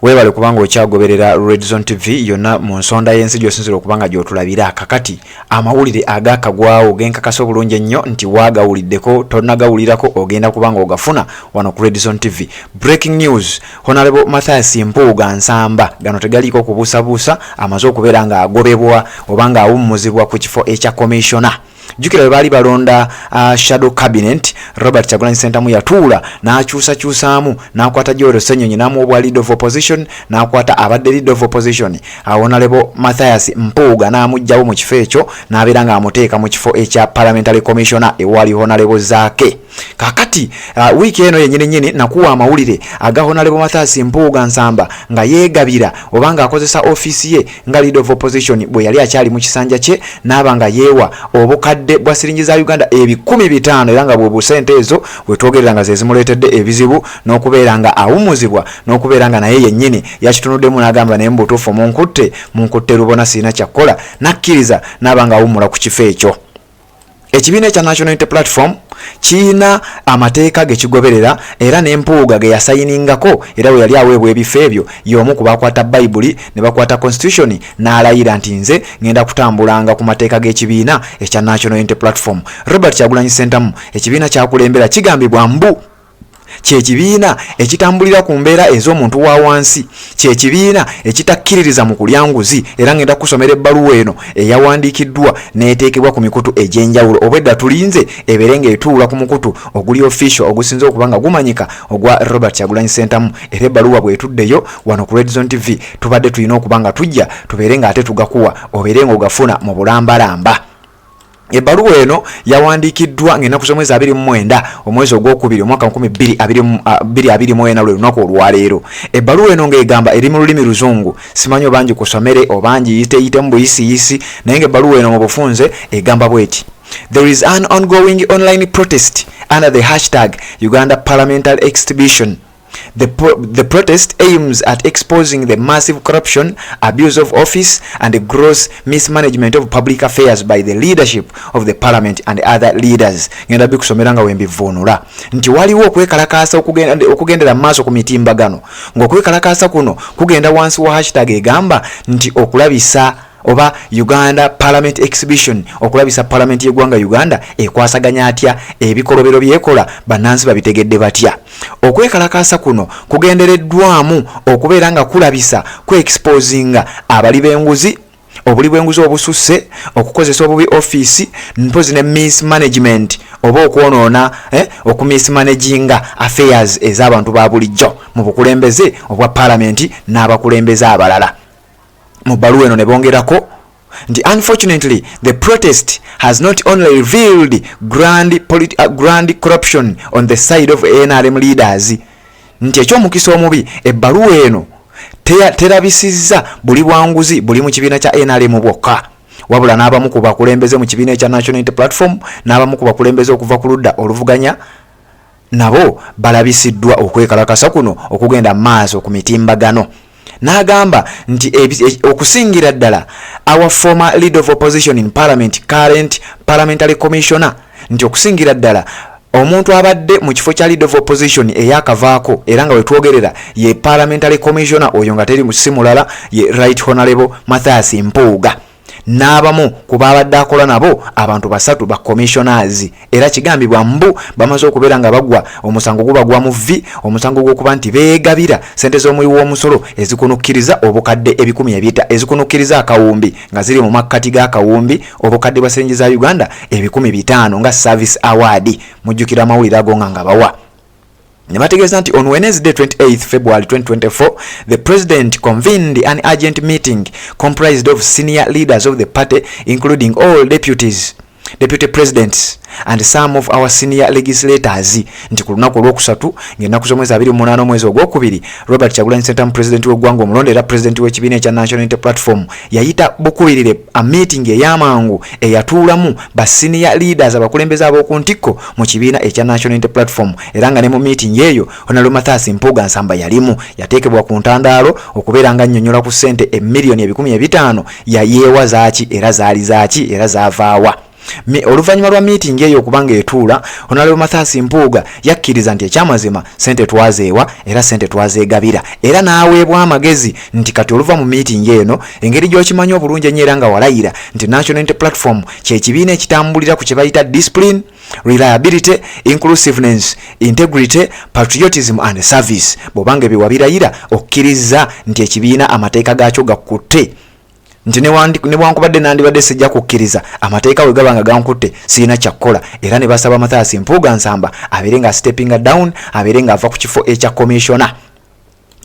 Weebale kubanga okyagoberera Redzone TV yonna mu nsonda y'ensi gy'osinzira okuba nga gy'otulabira. Kakati amawulire agakagwawo genkakasa obulungi ennyo nti waagawuliddeko, tonnagawulirako, ogenda kuba nga ogafuna wano ku Redzone TV. Breaking news, Honorable Mathias Mpuuga Nsamba, gano tegaliiko kubuusabuusa, amaze okubeera ng'agobebwa oba ng'awummuzibwa ku kifo ekya commissioner. Jjukira bwe baali balonda shadow cabinet, Robert Kyagulanyi Ssentamu yatuula n'akyusakyusaamu, n'akwata Joel Ssenyonyi n'amuwa obwa leader of opposition, n'akwata abadde leader of opposition Honorable Mathias Mpuuga n'amuggyawo mu kifo ekyo, n'abeera ng'amuteeka mu kifo ekya parliamentary commissioner ewali Honorable Zaake. Kakati wiiki eno yennyini nnyini nakuwa amawulire aga Honorable Mathias Mpuuga Nsamba nga yeegabira oba ng'akozesa ofiisi ye nga leader of opposition bwe yali akyali mu kisanja kye, n'aba nga yeewa obukadde bwa siringi za Uganda 500,000, era nga bwe busente ezo wetwogerera nga ze zimuleetedde ebizibu n'okubeera nga awummuzibwa, n'okubeera nga naye yennyini yakitunuddemu n'agamba, "Naye mu butuufu munkutte lubona, sirina kyakkola," n'akkiriza n'aba nga awummula ku kifo ekyo. Ekibiina ekya National Unity Platform kiyina amateeka ge kigoberera, era n'Empuuga ge yasayiningako, era bwe yali aweebwa ebifo ebyo y'omu ku bakwata Bayibuli ne bakwata constitution n'alayira nti, "Nze ngenda kutambulanga ku mateeka g'ekibiina ekya National Unity Platform." Robert Kyagulanyi Ssentamu ekibiina kyakulembera kigambibwa mbu kyekibiina ekitambulira ku mbeera ez'omuntu wa wansi, kyekibiina ekitakkiririza mu kulya nguzi. Era ngenda kusomera ebbaluwa eno eyawandiikiddwa n'eteekebwa ku mikutu egy'enjawulo. Obwedda tulinze ebeere ng'etuula ku mukutu oguli official, ogusinze okuba nga gumanyika, ogwa Robert Kyagulanyi Ssentamu. Era ebbaluwa bw'etuddeyo wano ku Redzone TV, tubadde tulina okuba nga tujja tubeere ng'ate tugakuwa, obeere ng'ogafuna mu bulambalamba. Ebbaluwa eno yawandiikiddwa ng'ennaku z'omwezi 29 omwezi ogwokubiri omwaka 2024, lwe lunaku olwaleero. Ebbaluwa eno ng'egamba, eri mu lulimi Luzungu, simanyi oba ngikusomere oba ngiyiteyitemu buyisiyisi, naye ng'ebbaluwa eno mu bufunze egamba bweti: "There is an ongoing online protest under the hashtag Uganda Parliamentary Exhibition. The protest aims at exposing the massive corruption, abuse of office, and the gross mismanagement of public affairs by the leadership of the parliament and other leaders." Ngenda bikusomera nga wembivuunula nti waliwo okwekalakaasa okugendera mu maaso ku mitimbagano, ng'okwekalakaasa kuno kugenda wansi wa hashtag egamba nti okulabisa oba Uganda Parliament Exhibition, okulabisa parliament y'eggwanga Uganda ekwasaganya atya ebikolobero byekola, bannansi babitegedde batya. Okwekalakaasa kuno kugendereddwamu okubeera nga kulabisa ku exposinga abali b'enguzi, obuli bw'enguzi obususse, okukozesa obubi ofiisi, mpozi ne mismanagement oba okwonoona, okumismanaginga affairs ez'abantu ba bulijjo mu bukulembeze obwa paalamenti n'abakulembeze abalala. Mu bbaluwa eno ne bongerako nti, "Unfortunately, the protest has not only revealed grand corruption on the side of NRM leaders," nti ekyomukisa omubi ebbaluwa eno terabisizza buli bwanguzi buli mu kibiina kya NRM bwokka, wabula n'abamu ku bakulembeze mu kibiina ekya National Unity Platform n'abamu ku bakulembeze okuva ku ludda oluvuganya nabo balabisiddwa okwekalakasa kuno okugenda mu maaso ku mitimbagano. N'agamba nti okusingira ddala our former leader of opposition in parliament, current parliamentary commissioner, nti okusingira ddala omuntu abadde mu kifo kya leader of opposition eyakavaako era nga wetwogerera ye parliamentary commissioner, oyo nga teri si mulala ye Right Honorable Mathias Mpuuga, n'abamu ku babadde akola nabo, abantu basatu ba commissioners. Era kigambibwa mbu bamaze okubeera nga bagwa omusango, gubagwa mu vvi omusango gw'okuba nti beegabira sente z'omuwi w'omusolo ezikunukkiriza obukadde ebikumi ebita, ezikunukkiriza akawumbi, nga ziri mu makkati g'akawumbi, obukadde bwa siringi za Uganda 500,000 nga service award. Mujjukira amawulire ago nga bawa ne bategeeza nti on Wednesday 28 February 2024, the president convened an urgent meeting comprised of senior leaders of the party, including all deputy presidents and some of our senior legislators, nti ku lunaku olwokusatu ng'ennaku z'omwezi 28 omwezi ogwokubiri, Robert Kyagulanyi Ssentamu, president w'eggwanga omulonde era president w'ekibiina ekya National Unity Platform, yayita bukubirire a meeting ey'amangu eyatuulamu ba senior leaders, abakulembeze ab'oku ntikko mu kibiina ekya National Unity Platform. Era nga ne mu meeting eyo Honorable Mathias Mpuuga Nsamba yalimu, yateekebwa ku ntandaalo okubeera nga nnyonnyola ku ssente emiliyoni 500,000 yayeewa zaaki, era zaali zaaki, era zaavaawa. Oluvannyuma lwa miitingi eyo okuba ng'etuula, Honorable Mathias Mpuuga yakkiriza nti ekyamazima ssente twazeewa era ssente twazeegabira, era n'aweebwa amagezi nti kati oluva mu miitingi eno, engeri gy'okimanyi obulungi ennyo era nga walayira nti National Unity Platform kye kibiina ekitambulira ku kye bayita discipline, reliability, inclusiveness, integrity, patriotism and service. Bw'oba nga ebyo wabirayira, okkirizza nti ekibiina amateeka gaakyo gakkutte, nti newankubadde nandibadde sijja kukkiriza, amateeka bwe gaba nga gankutte sirina kyakkola. Era ne basaba Mathias Mpuuga Nsamba abeere nga steppinga down, abeere ng'ava ku kifo ekya commissioner,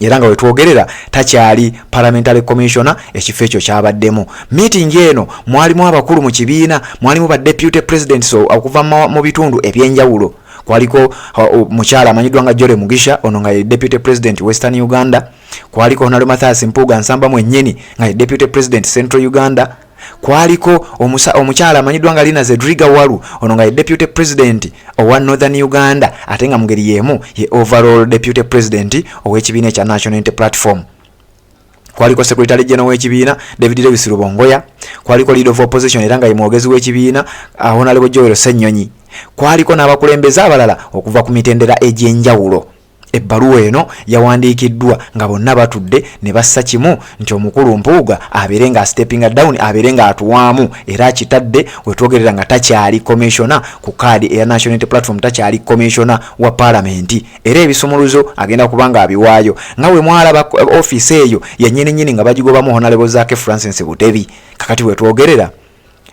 era nga wetwogerera takyali parliamentary commissioner, ekifo ekyo kyabaddemu. Meeting eno mwalimu abakulu mu kibiina, mwalimu ba deputy presidents okuva mu bitundu ebyenjawulo. Kwaliko mukyala amanyiddwa nga Jolly Mugisha, ono nga ye deputy president Western Uganda. Kwaliko Honorable Mathias Mpuuga Nsamba mwennyini nga ye deputy president Central Uganda. Kwaliko omukyala amanyiddwa nga Lina Zedriga Walu, ono nga ye deputy president owa Northern Uganda, ate nga mungeri y'emu ye overall deputy president ow'ekibiina ekya National Unity Platform. Kwaliko secretary general w'ekibiina David Lewis Rubongoya. Kwaliko leader of opposition era nga ye mwogezi w'ekibiina Honorable Joel Ssenyonyi. Kwaliko n'abakulembeze abalala okuva ku mitendera egy'enjawulo. Ebbaluwa eno yawandiikiddwa nga bonna batudde ne bassa kimu nti omukulu Mpuuga abeere nga steppinga down, abeere nga atuwaamu, era akitadde wetwogerera nga takyali commissioner ku kaadi eya National Unity Platform, takyali commissioner wa paalamenti, era ebisumuluzo agenda kuba nga abiwaayo nga bwe mwalaba ofiisi eyo yennyini nnyini nga bagigobamu Honorable Zaake Francis Butebi. Kakati wetwogerera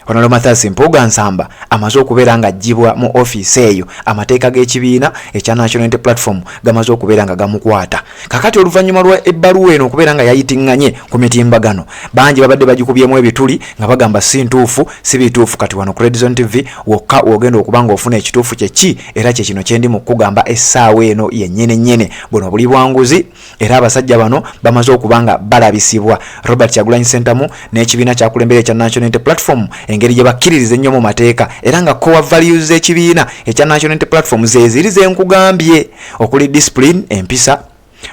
Honorable Mathias Mpuuga Nsamba amaze okubeera nga aggyibwa mu ofiisi eyo. Amateeka g'ekibiina ekya National Unity Platform gamaze okubeera nga gamukwata. Kakati oluvannyuma lwa ebbaluwa eno okubeera nga yayitiŋŋanye ku mitimbagano, bangi babadde bagikubyemu ebituli nga bagamba si ntuufu, si bituufu. Kati wano ku Redzone TV wokka wogenda okuba nga ofuna ekituufu kye ki, era kye kino kye ndi mu kukugamba essaawa eno yennyini nnyini. Buno buli bwanguzi, era abasajja bano bamaze okuba nga balabisibwa, Robert Kyagulanyi Ssentamu n'ekibiina kyakulembera ekya National Unity Platform, engeri gye bakkiririza ennyo mu mateeka, era nga core values z'ekibiina ekya National Unity Platform ze ziri ze nkugambye, okuli discipline, empisa,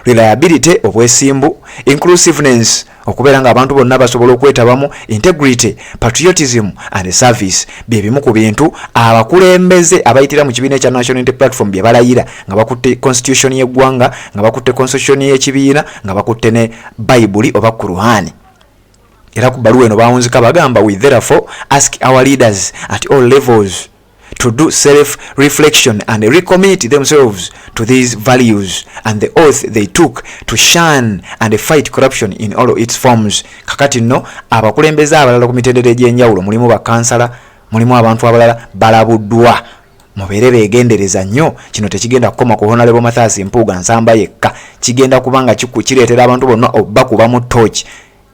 reliability, obwesimbu, inclusiveness, okubeera nga abantu bonna basobola okwetabamu, integrity, patriotism and service. Bye bimu ku bintu abakulembeze abayitira mu kibiina ekya National Unity Platform bye balayira nga bakutte constitution y'eggwanga, nga bakutte constitution y'ekibiina, nga bakutte ne Bayibuli oba Kuruhani. Era ku bbaluwa eno bawunzika bagamba, "We therefore ask our leaders at all levels to do self-reflection and recommit themselves to these values and the oath they took to shun and fight corruption in all its forms." Kakati nno abakulembeze abalala ku mitendera egy'enjawulo, mulimu bakansala, mulimu abantu abalala, balabuddwa mubeere beegendereza nnyo. Kino tekigenda kukoma ku Honorable Mathias Mpuuga Nsamba yekka, kigenda kuba nga kireetera abantu bonna obbakubamu tooki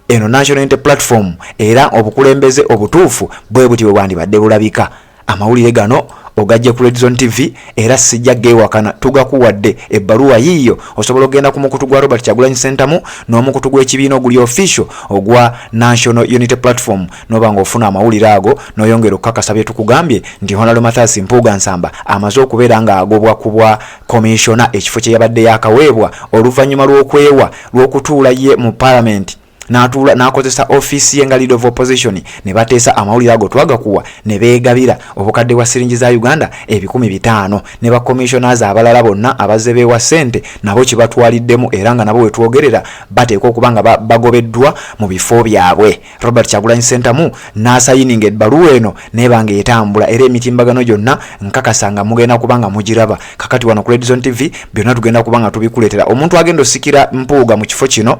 eno National Unity Platform, era obukulembeze obutuufu bwe buti bwe bwandibadde bulabika. Amawulire gano ogajje ku Redzone TV, era sijja geewakana, tugakuwadde. Ebbaluwa yiiyo, osobola okugenda ku mukutu gwa Robert Kyagulanyi Ssentamu n'omukutu gw'ekibiina oguli official ogwa National Unity Platform, noba ng'ofuna amawulire ago n'oyongera okukakasa bye tukugambye nti Honorable Mathias Mpuuga Nsamba amaze okubeera ng'agobwa ku bwa commissioner, ekifo kye yabadde yakaweebwa oluvannyuma lw'okwewa lw'okutuula ye mu parliament, n'atuula n'akozesa ofiisi ye nga leader of opposition, ne bateesa. Amawulire ago twagakuwa, ne beegabira obukadde bwa siringi za Uganda 500,000. Ne ba commissioners abalala bonna abazze beewa ssente nabo kibatwaliddemu, era nga nabo wetwogerera bateekwa okuba nga bagobeddwa mu bifo byabwe. Robert Kyagulanyi Ssentamu n'asayininga ebbaluwa eno neeba nga etambula, era emitimbagano gyonna nkakasa nga mugenda kuba nga mugiraba. Kakati wano ku Redzone TV byonna tugenda kuba nga tubikuleetera. Omuntu agenda osikira Mpuuga mu kifo kino,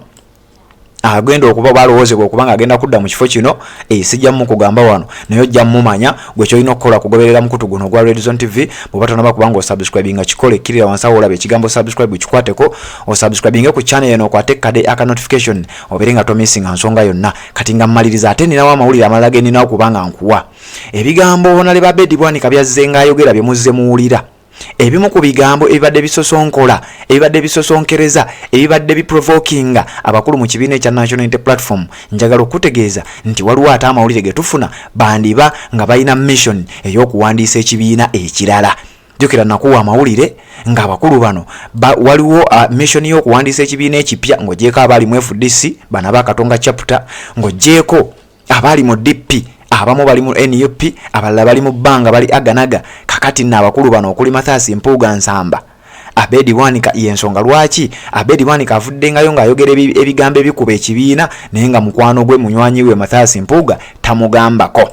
agenda okuba balowoozebwa okuba nga agenda kudda mu kifo kino, sijja mukugamba wano, naye ojja mumanya. Gwe kyolina okukola kugoberera mukutu guno ogwa Redzone TV. Bw'oba tonaba kubanga osubscribinga, kikole. Kkirira wansi awo olaba ekigambo subscribe, kikwateko osubscribinge ku channel eno, okwate kade aka notification, obeere nga tomissinga nsonga yonna. Kati nga mmaliriza, ate ninawo amawulire amalala ge ninawo kubanga nkuwa ebigambo Honorable Abed Bwanika byazze ng'ayogera, bye muzze muwulira. Ebimu ku bigambo ebibadde bisosonkola, ebibadde bisosonkereza, ebibadde biprovokinga abakulu mu kibiina ekya National Unity Platform, njagala okutegeeza nti waliwo ate amawulire ge tufuna, bandiba nga balina mission ey'okuwandiisa ekibiina ekirala. Jjukira nakuwa amawulire ng'abakulu bano waliwo mission y'okuwandiisa ekibiina ekipya, ng'ogyeko abaali mu FDC bano abakatonga chapter, ng'ogyeko abaali mu DP. Abamu bali mu NUP, abalala bali mu bbanga, bali aganaga. Kakati nno abakulu bano okuli Mathias Mpuuga Nsamba, Abedi Bwanika, y'ensonga lwaki Abedi Bwanika avuddengayo ng'ayogera ebigambo ebikuba ekibiina, naye nga mukwano gwe, munywanyi we Mathias Mpuuga tamugambako.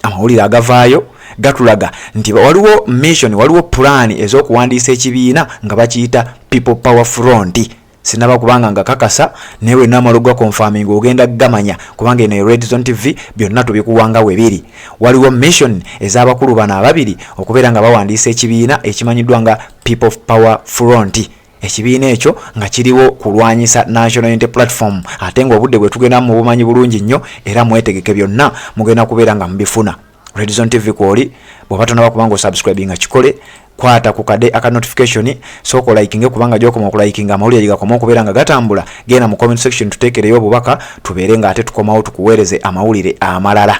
Amawulire agavaayo gatulaga nti waliwo mission, waliwo pulaani ez'okuwandiisa ekibiina nga bakiyita People Power Front. Sinaba kubanga nga kakasa, naye bwe namala okugakonfaminga ogenda gamanya, kubanga eno e Red Zone TV byonna tubikuwanga we biri. Waliwo mission ez'abakulu bano ababiri okubeera nga bawandiisa ekibiina ekimanyiddwa nga People Power Front, ekibiina ekyo nga kiriwo kulwanyisa National Unity Platform, ate ng'obudde bwe tugenda mu bumanyi bulungi nnyo, era mwetegeke, byonna mugenda kubeera nga mubifuna. Red Zone TV kwoli, bw'oba tonaba kubanga osubscribinga, kikole, kwata ku kade aka notification, sooka olikinge, kubanga gyokoma okulikinga amawulire gye okubeera nga gatambula. Genda mu comment section, tuteekereyo obubaka, tubeere nga ate tukomawo tukuweereze amawulire amalala.